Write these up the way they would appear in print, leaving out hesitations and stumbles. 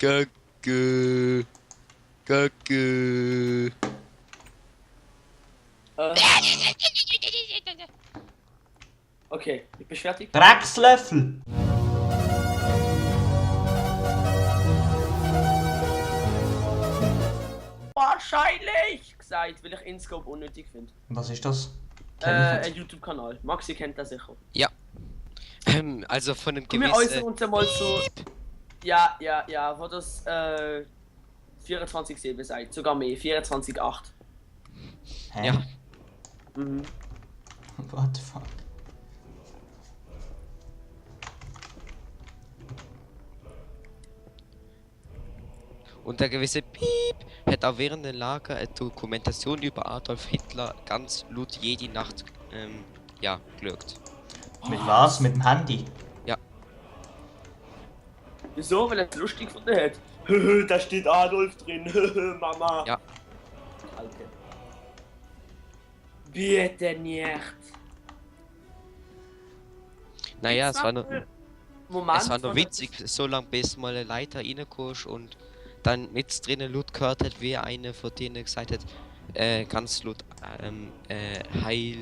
Kacke. Kacke. Okay, ich bin fertig. Dreckslöffel! Wahrscheinlich gesagt, weil ich InScope unnötig finde. Was ist das? Ein YouTube-Kanal. Maxi kennt das sicher. Ja. Also von einem Wir äußern gewissen... uns einmal so. Ja, wo das 24/7 seid, sogar mehr, 24/8. Hä? Ja. Mhm. What the fuck? Und der gewisse Piep hat auch während dem Lager eine Dokumentation über Adolf Hitler ganz laut jede Nacht ja, geschaut. Mit was? Mit dem Handy? Ja. Wieso? Weil er es lustig gefunden hat. Da steht Adolf drin, Mama. Ja. Okay. Bitte nicht. Naja, es war nur Moment, witzig, so lange bis mal eine Leiter reinkommst und dann mit drinnen laut gehört hat, wie einer von denen gesagt hat, ganz laut, Heil,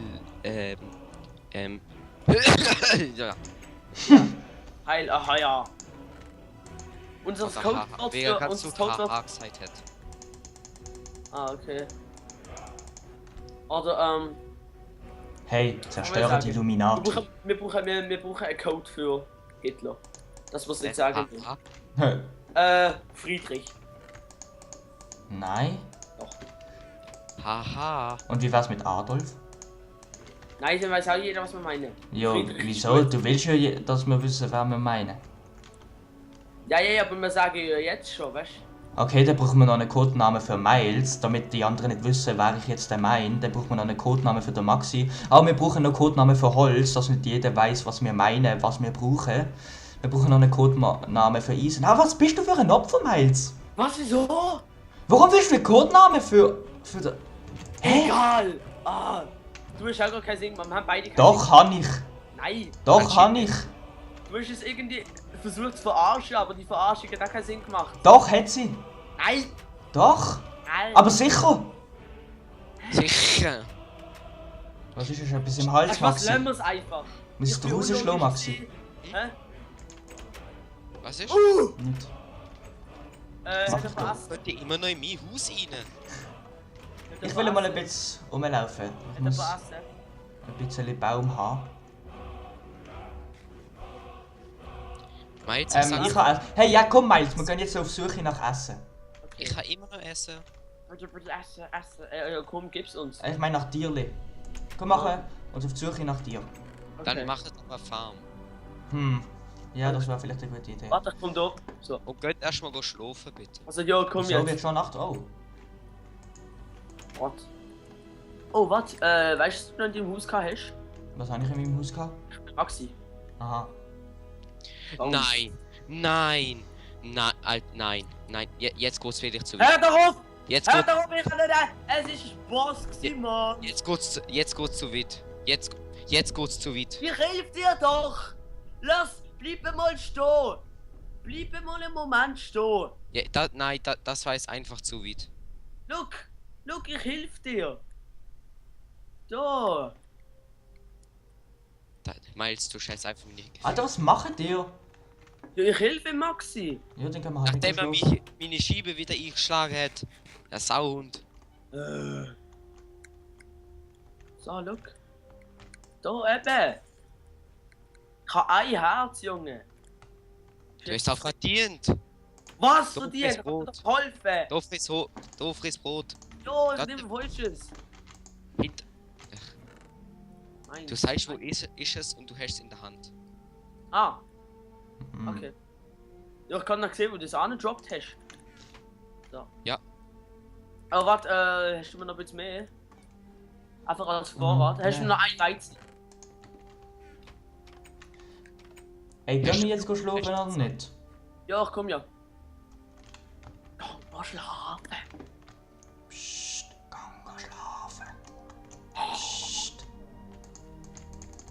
ja. Heil, aha, ja. Unser Also, Codewort wer für ganz unser laut Codewort. Haha gesagt hat. Ah, okay. Oder, Hey, zerstöre die wir Illuminati. brauchen einen Code für Hitler. Das muss ich sagen. Haha. Friedrich. Nein. Doch. Haha. Und wie wär's mit Adolf? Nein, dann weiß auch jeder, was wir meinen. Jo, Friedrich wieso? ist gut. Du willst ja, dass wir wissen, wer wir meinen. Ja, aber wir sagen ja jetzt schon, weißt du? Okay, dann brauchen wir noch einen Codenamen für Miles, damit die anderen nicht wissen, wer ich jetzt meine. Dann brauchen wir noch einen Codenamen für den Maxi. Aber wir brauchen noch einen Codenamen für Holz, dass nicht jeder weiß, was wir meinen, was wir brauchen. Wir brauchen noch einen Codenamen für Eisen. Ah, was bist du für ein Opfer, Miles? Was, wieso? Warum willst du einen Codenamen für den... Hä? Egal! Ah! Du hast auch gar keinen Sinn, wir haben beide keinen Doch, Sinn. kann ich. Nein! Doch, kann ich. Du hast es irgendwie versucht zu verarschen, aber die Verarschung hat auch keinen Sinn gemacht. Doch, hat sie. Nein! Doch. Nein! Aber sicher. Sicher. Was ist etwas im Hals, Weißt du was, Maxi? lassen wir es einfach. Musst Ich du bin rausschlagen, unlogisch Maxi? gewesen. Hä? Was ist? Nicht. Hat er Ich verasst? wollte immer noch in mein Haus rein. Ich will mal ein bisschen rumlaufen. Ich Hat er muss verasst? ein bisschen Baum haben. Miles, Ich kann... Hey, ja komm Miles, wir gehen jetzt auf Suche nach Essen. ich kann immer noch essen. Essen. Komm, gib's uns. Ich meine nach Tierli. Komm, machen uns auf die Suche nach dir. Dann macht doch mal Farm. Ja, das wäre vielleicht eine gute Idee. Warte, ich komm da. So. Und geht erstmal schlafen, bitte. Also, ja, komm So jetzt. wird schon Nacht. Oh. What? Oh, was? Weißt du, was du noch in deinem Haus gehabt hast? Was habe ich in meinem Haus gehabt? Maxi. Aha. Warum? Nein. Nein. Jetzt geht's wirklich zu Hör weit. darauf! Jetzt Hör geht, darauf, ich kann nicht. Es ist Spaß gewesen, Mann. jetzt geht's zu weit. Jetzt geht's zu weit. Ich helfe dir doch! Bleib mal stehen! Bleib mal einen Moment stehen! Ja, das war jetzt einfach zu weit. Look, ich helfe dir! Da! Miles, du scheiß einfach nicht. Alter, was macht ihr? Ja, ich helfe Maxi! Ja, dann können wir halt Nachdem er nicht schlafen. meine Schiebe wieder eingeschlagen hat. Der Sauhund. So, look. Da eben! Ich habe ein Herz, Junge! Du hast auch verdient. Was So für dir? Ich frisst hab dir Brot. doch geholfen! Du frisst Brot. Ja, ich Das- nehme Falsches! Hint Nein. Du sagst, wo ist es und du hast es in der Hand. Ah, Hm. okay. Ja, ich kann noch sehen, wo du das angedroppt hast. So. Ja. Aber warte, hast du mir noch ein bisschen mehr? Einfach als Vorrat. Hast du ja. mir noch ein Weizen? Ey, können wir jetzt schlafen oder nicht? Ja, ich komm ja. Oh, mal schlafen. Psst, geh schlafen. Psst.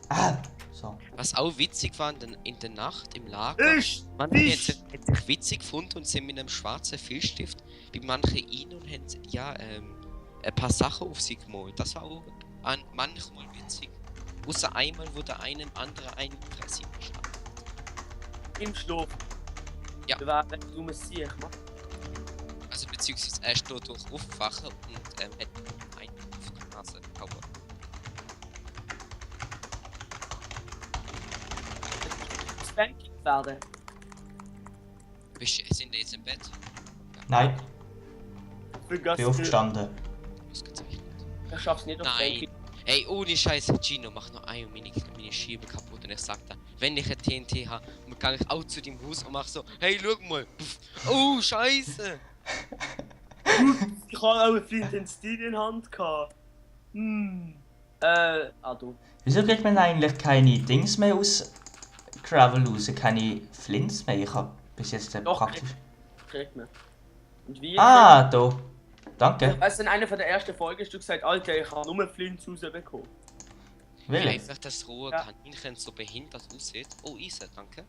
Ah, so. Was auch witzig war in der Nacht im Lager. Ich! Manche Fisch! haben sich witzig gefunden und sind mit einem schwarzen Filzstift bei manchen rein und haben ja ein paar Sachen auf sie gemalt. Das war auch manchmal witzig. Außer einmal, wo der einem anderen ein Interesse geschlagen. Im Schlaf. Ja. Wir waren ein dummes Sieg, Mann. Also beziehungsweise er steht durch Aufwachen und hat einen auf die Nase gehauen. Spanking werden. Sind die jetzt im Bett? Nein, Für ich bin aufgestanden. Ausgezeichnet. Ich schaff's nicht auf Nein. Spanking. Ey, ohne Scheiße, Gino, mach noch eine meine Schiebe kaputt und ich sag dann, wenn ich ein TNT habe, dann kann ich auch zu dem Haus und mach so, hey, schau mal, Puff. Oh, Scheiße. Ich habe auch eine Flint and Steel in Hand gehabt. Du. Wieso kriegt man eigentlich keine Dings mehr aus Gravel raus? Keine Flints mehr? Ich hab bis jetzt Doch, praktisch... Kriegt man. Und wie? Ah, da. Danke. Weißt du, in einer von der ersten Folgen hast du gesagt, Alter, ich habe nur Flints rausbekommen. Wie Will. einfach das rohe Ja. Kaninchen so behindert aussieht. Oh, Isa, danke.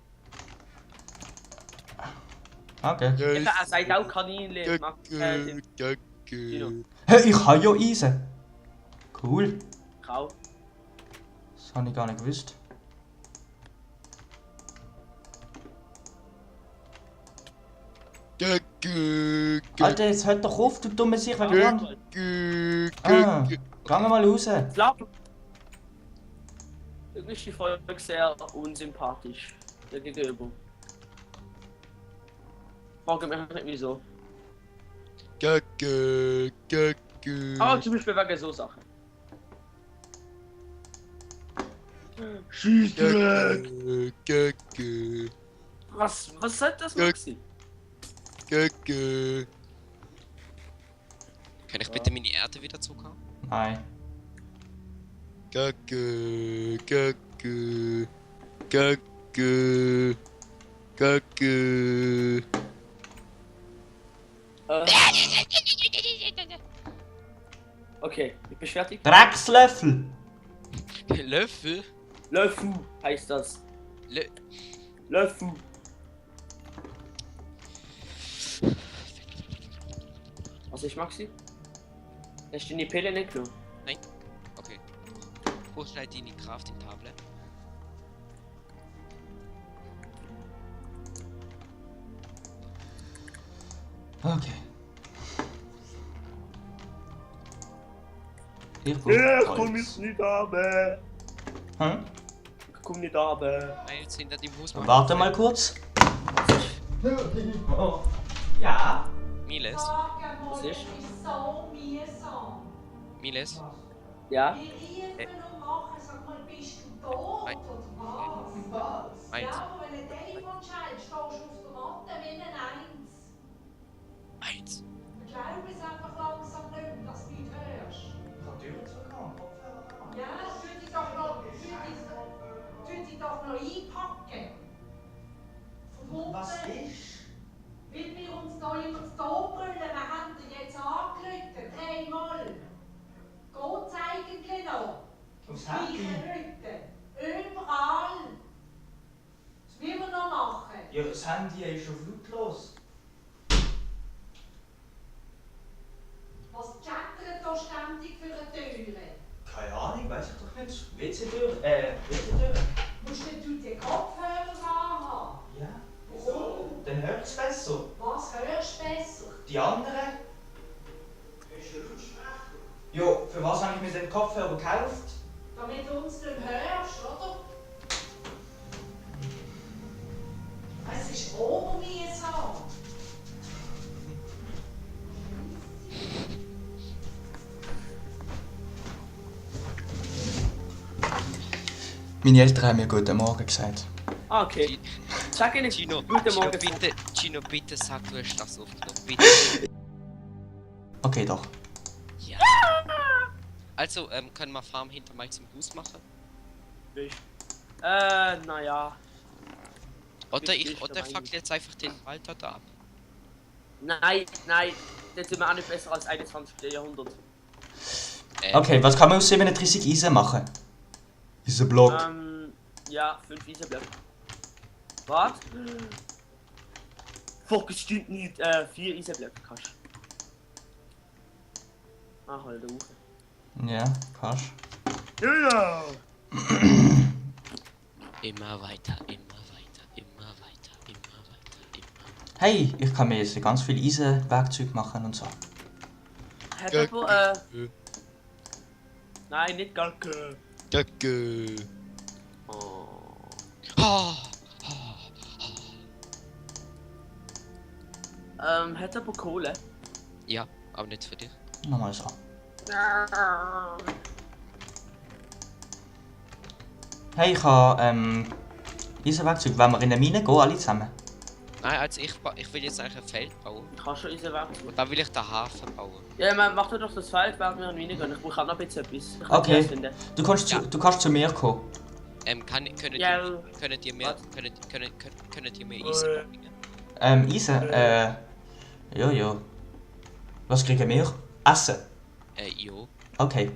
Danke. Er sagt auch Kaninchen. Gino. Hey, ich habe ja Eisen. Cool. Kau. Das habe ich gar nicht gewusst. Alter, jetzt hört doch auf, du dumme Sicht, wer kann. Ah, geh mal raus. Slapp. Irgendwie ist die Folge sehr unsympathisch. Der Gegenüber. Frage mich nicht wieso. Aber zum Beispiel wegen so Sachen. Schieß Was soll das Maxi? Kann ich bitte meine Erde wieder zurückhaben? Nein. Okay, ich bin fertig. Dreckslöffel! Löffel? Löffel heißt das. Löffel. Was ist Maxi? Hast du die Pille nicht genommen? Okay. Wo schneidet die in die Kraft in Table? Okay. Ich Ich brauche komm Holz. jetzt nicht runter. Hm? Ich komm nicht runter. Weil jetzt hinter dem Haus Warte mal kurz. Ja? Miles? Was ist? so mühsam. Miles? Ja? Wir riefen und machen, sag mal, bist du tot Nein. oder was? Eins. Ja, aber wenn ein Telefon schaltet, stehst du auf der Matte wie ein Eins. Eins. Ich glaube es einfach langsam nicht, dass du nicht hörst. Ich habe Türen zugemacht, Kopfhörer dran. Ja, tu dich doch noch einpacken. Verwundert. Was ist? Weil wir uns da immer zu brüllen, wir haben dir jetzt angerufen, 3-mal. Geht's eigentlich noch? Aufs Gleiche Handy? Leute. Überall. Das müssen wir noch machen. Ja, das Handy ist auf lautlos. Was chattert da ständig für eine Türe? Keine Ahnung, weiß ich doch nicht. WC-Tür? WC-Tür? Musst du die Kopfhörer anhaben? Ja. Warum? Dann hört es besser. Was hörst du besser? Die anderen? Ja, für was habe ich mir den Kopfhörer gekauft? Damit du uns nicht hörst, oder? Es ist obermühsam. Meine Eltern haben mir guten Morgen gesagt. Ah, okay. Sag ihnen Gino, guten Morgen. Gino, bitte sag, du hast das aufgenommen. Bitte. Okay, doch. Ja. Also, können wir Farm hinter Mike zum Bus machen? Naja. Oder Ich fuck jetzt einfach den Wald dort ab. Nein. Das sind wir auch nicht besser als 21. Jahrhundert. Okay, was kann man aus 37 Eisen machen? Eisenblock. Ja, 5 Eisenblöcke. Was? Fuck, es stimmt nicht. 4 Eisenblöcke kannst du. Ah, halt auf. Ja, kannst. Ja! Immer weiter, immer weiter, immer weiter, immer weiter, immer weiter. Hey, ich kann mir jetzt ganz viel Eisenwerkzeug machen und so. Hat Ja, jemand, Nein, nicht Galke. Danke. Oh. Ha! Hat jemand Kohle? Ja, aber nicht für dich. Nochmal so. Hey, ich habe Eisenwerkzeug. Wollen wir in eine Mine gehen, alle zusammen? Nein, also ich will jetzt eigentlich ein Feld bauen. Ich kann schon Eisenwerkzeug. Und dann will ich den Hafen bauen. Ja, man macht doch das Feld, während wir reingehen. Ich brauche auch noch ein bisschen etwas. Ich kann Okay. das finden. Du kannst zu mir kommen. Könnt Ja. ihr mir Was? Eisen bringen? Eisen? Ja. Was kriegen wir? Essen? Jo. Okay.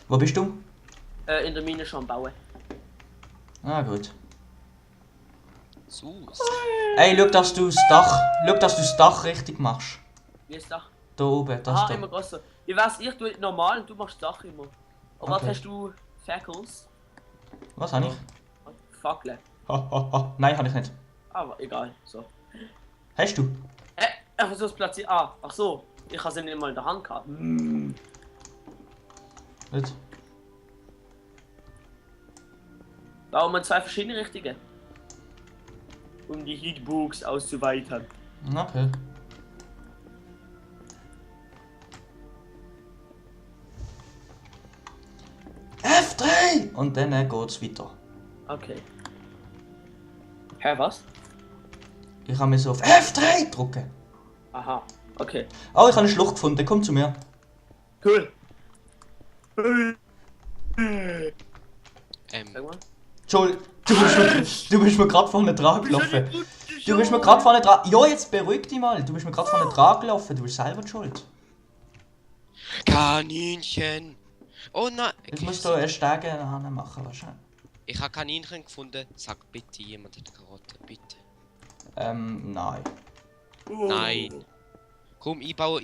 Wo bist du? In der Mine schon bauen. Ah, gut. Sus. Ey, schau, dass du das Dach richtig machst. Wie ist das? Da oben, das Immer da. größer. Wie wär's, ich tue normal und du machst das immer. Und was Okay. hast du? Fackles? Was habe ich? Fackeln. Nein, habe ich nicht. Aber egal, so. Hast du? Ich versuch's platzieren. Ah, ach so. Ich habe sie nicht mal in der Hand gehabt. Gut. Bauen wir 2 verschiedene Richtungen. Um die Hitbox auszuweiten. Okay. F3! Und dann geht's weiter. Okay. Hä, was? Ich kann mir so auf F3 drücken. Aha, okay. Oh, ich habe eine Schlucht gefunden. Komm zu mir. Cool. Sag mal. Joel, du bist mir gerade vorne dran gelaufen. Du bist mir gerade vorne dran. Ja, jetzt beruhig dich mal. Du bist mir gerade vorne dran gelaufen. Du bist selber schuld. Kaninchen! Oh nein! Ich muss da einen Stege machen wahrscheinlich. Ich habe Kaninchen gefunden. Sag bitte jemand eine Karotte, bitte. Nein. Nein. Komm, einbauen.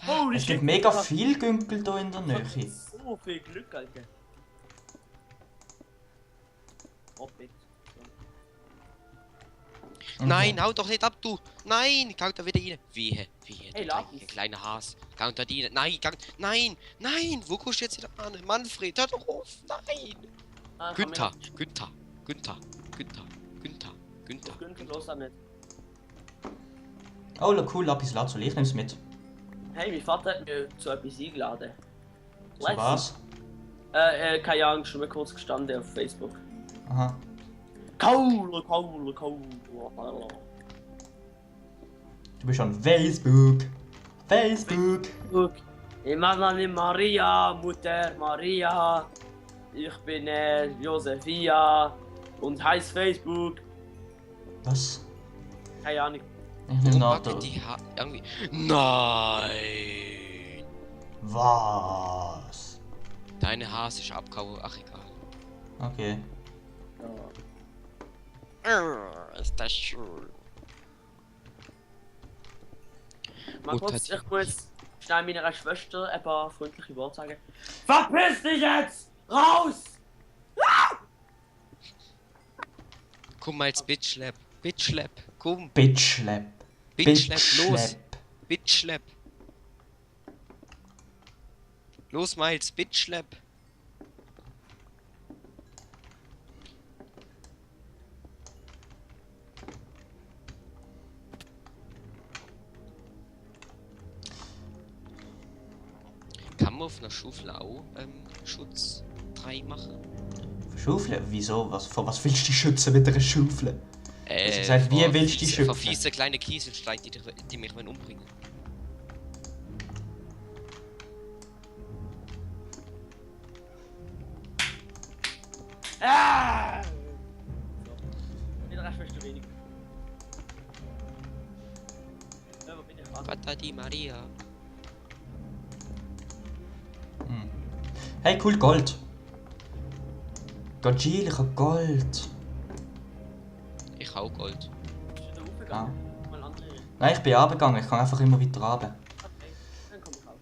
Holy Es gibt shit, mega ich hab- viel Günkel hier in der ich hab Nähe. So viel Glück, Alter. Oh, bitte. Nein, hau doch nicht ab, du! Nein! Gang da wieder rein! Wehe, Hey, du Lapis. kleiner Has. Gang da rein! Nein! Wo kommst du jetzt wieder an? Manfred, hör doch auf! Nein! Ah, Günther! Günther, los auch nicht. Oh, cool, Lapis Lazuli, ich nehm's mit. Hey, mein Vater hat mich zu etwas eingeladen. So was? Keine Ahnung, schon mal kurz gestanden auf Facebook. Aha. Kaul. Du bist on Facebook. Guck, ich bin Maria, Mutter Maria. Ich bin Josefia und heiß Facebook. Was? Keine Ahnung. Ich will noch Warum die irgendwie... Nein! Was? Deine Hase ist abgehauen, ach egal. Okay. Ist das schön. Mal Gut, kurz, hat- ich muss schnell meiner Schwester ein paar freundliche Worte sagen. Verpiss dich jetzt! Raus! Komm mal ins Bitchlab. Komm. Bitchlap. Bitchlab, los. Bitchlab. Los, Miles, Bitchlab. Kann man auf einer Schaufel auch Schutz 3 machen? Schaufel? Wieso? Vor was willst du dich schützen mit einer Schaufel? hast gesagt, wie vor willst du die Vor schützen? fiese kleine Kieselsteine, die mich umbringen. Ah! So. Meiner Schwester wenig. Wo bin ich gerade? Fata di Maria. Hey, cool, Gold. Gagil, ich hab Gold. Ich auch Gold. Bist du da hochgegangen? Mal andere Richtung. Nein, ich bin runtergegangen. Ich kann einfach immer weiter runter. Okay, dann komm ich raus.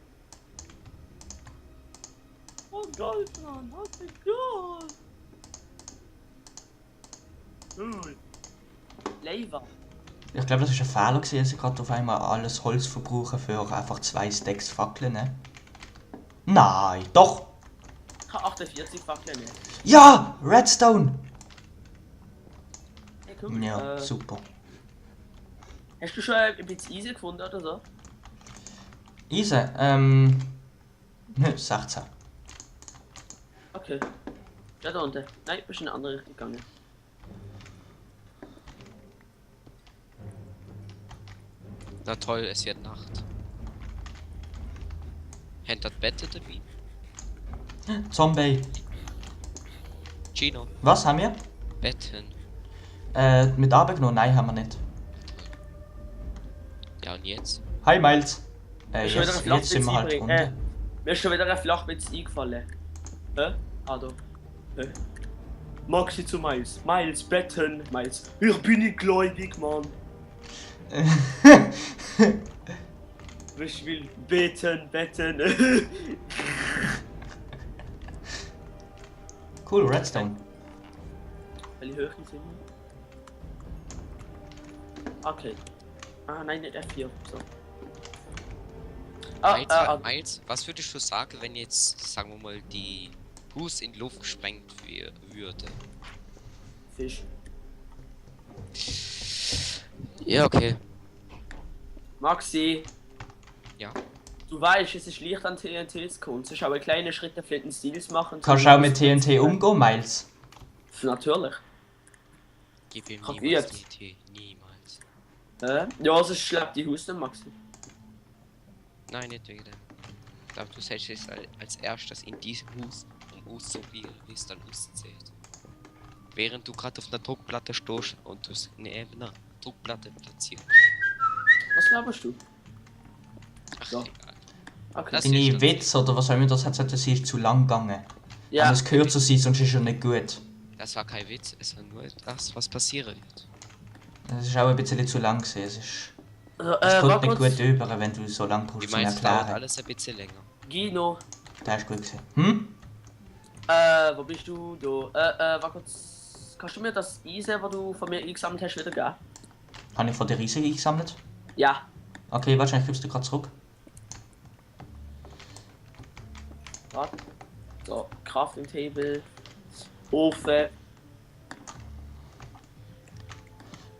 Oh, Gold, Mann, hast du Gold? Cool. Lever. Ich glaube, das war ein Fehler, gewesen, dass ich gerade auf einmal alles Holz verbrauche für einfach 2 Stacks Fackeln. Ne? Nein, doch! Ich habe 48 Fackeln mehr. Ja! Redstone! Hey, guck, Ja, super. hast du schon ein bisschen Eisen gefunden oder so? Eisen, 16. Okay. Ja, da unten. Nein, bist in eine andere Richtung gegangen. Na toll, es wird Nacht. Händert Bette dabei? Zombie. Gino, Was haben wir? Betten. Mit Arbeit genommen? Nein, haben wir nicht. Ja, und jetzt? Hi, Miles. Ist schon wieder ein Jetzt sind wir halt Flachwitz unten. mir ist schon wieder ein Flachwitz eingefallen. Hä? Ah, da. Hä? Maxi zu Miles. Miles, Betten. Miles. Ich bin nicht gläubig, Mann. Ich will beten, betten. Cool, Redstone. Welche Höhen sind wir? Okay. Ah, nein, nicht F4. So. Miles, was würdest du sagen, wenn jetzt, sagen wir mal, die Hus in die Luft gesprengt würde? Fisch. Ja, okay. Maxi, Ja. du weißt, es ist leicht an TNTs kommen. Es ist aber kleine Schritte für den Stils machen. Kannst du auch mit TNT umgehen, Miles? Natürlich. Gib ihm Hab niemals ich. TNT. Niemals. Ja, sonst schleppt die Haus nicht, Maxi. Nein, nicht wegen dem. Ich glaube, du sagst es als erstes in diesem Hus, um auszuprobieren, wie es dann aussieht. Während du gerade auf einer Druckplatte stehst und du es neben einer Druckplatte platzierst. Was glaubst du? Ach, So. egal. Okay. Das Deine ist Witz oder was auch immer das hat, das ist zu lang gegangen. Ja, Ja. Es gehört zu sein, sonst ist er nicht gut. Das war kein Witz, es war nur das, was passieren wird. Es ist auch ein bisschen zu lang gewesen. Es kommt warte nicht kurz. gut über, wenn du so lange Wie brauchst zum meinst du, dauert Erklären. alles ein bisschen länger? Gino, Das ist gut gewesen. Hm? wo bist du? Da. Warte kurz. Kannst du mir das Eisen, was du von mir eingesammelt hast, wieder geben? Habe ich von der Riese eingesammelt? Ja. Okay, wahrscheinlich gibst du gerade zurück. Warte. So, Crafting Table. Ofen.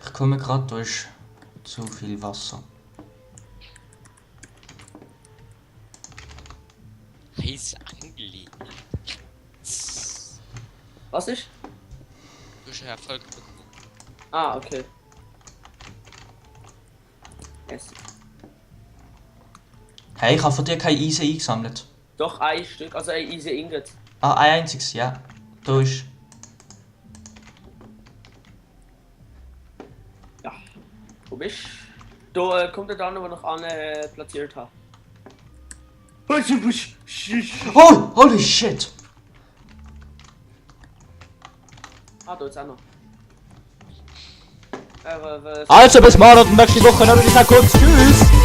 Ich komme gerade durch zu viel Wasser. Heiße Angeli. Was ist? Du hast Erfolg bekommen. Ah, okay. Yes. Hey, ich habe von dir kein Eisen eingesammelt. Doch ein Stück, also ein Easy Ingot. Ah, ein einziges, ja. Da ist. Ja. Wo bist du? Da kommt der dann, wo ich an platziert habe. Oh, holy shit! Ah, da ist auch noch. Also bis morgen und nächste Woche, dann würde ich sagen, kurz tschüss!